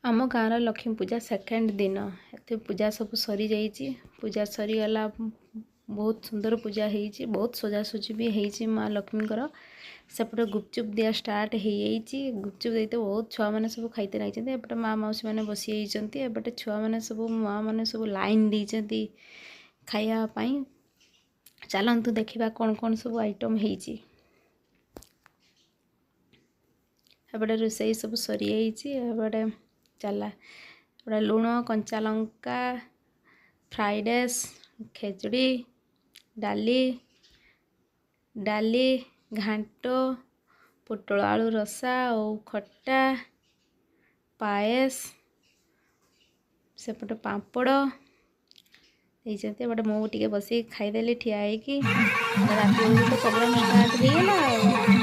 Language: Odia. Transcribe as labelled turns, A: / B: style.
A: ଆମ ଗାଁର ଲକ୍ଷ୍ମୀ ପୂଜା ସେକେଣ୍ଡ ଦିନ। ଏତେ ପୂଜା ସବୁ ସରିଯାଇଛି। ପୂଜା ସରିଗଲା, ବହୁତ ସୁନ୍ଦର ପୂଜା ହେଇଛି, ବହୁତ ସଜାସଜି ବି ହେଇଛି ମା ଲକ୍ଷ୍ମୀଙ୍କର। ସେପଟେ ଗୁପଚୁପ୍ ଦିଆ ଷ୍ଟାର୍ଟ ହେଇଯାଇଛି। ଗୁପଚୁପ୍ ଦେଇତେ ବହୁତ ଛୁଆମାନେ ସବୁ ଖାଇତେ ଲାଗିଛନ୍ତି। ଏପଟେ ମା ମାଉସୀମାନେ ବସିଯାଇଛନ୍ତି। ଏପଟେ ଛୁଆମାନେ ସବୁ, ମାଆମାନେ ସବୁ ଲାଇନ୍ ଦେଇଛନ୍ତି ଖାଇବା ପାଇଁ। ଚାଲନ୍ତୁ ଦେଖିବା କ'ଣ କ'ଣ ସବୁ ଆଇଟମ୍ ହେଇଛି। ଏପଟେ ରୋଷେଇ ସବୁ ସରିଯାଇଛି। ଏପଟେ ଚାଲା ଏପଟେ ଲୁଣ, କଞ୍ଚା ଲଙ୍କା, ଫ୍ରାଇଡ଼୍ ରାଇସ୍, ଖେଚୁଡ଼ି, ଡାଲି, ଡାଲି ଘାଣ୍ଟ, ପୋଟଳ ଆଳୁ ରସା ଆଉ ଖଟା, ପାଏସ, ସେପଟେ ପାମ୍ପଡ଼ ଦେଇଛନ୍ତି। ଏପଟେ ମୁଁ ଟିକେ ବସିକି ଖାଇଦେଲି ଠିଆ ହେଇକି। ରାତି ବେଳକୁ ତ ପ୍ରୋଗ୍ରାମ୍ ଷ୍ଟାର୍ଟ ହେଇଗଲା ଆଉ।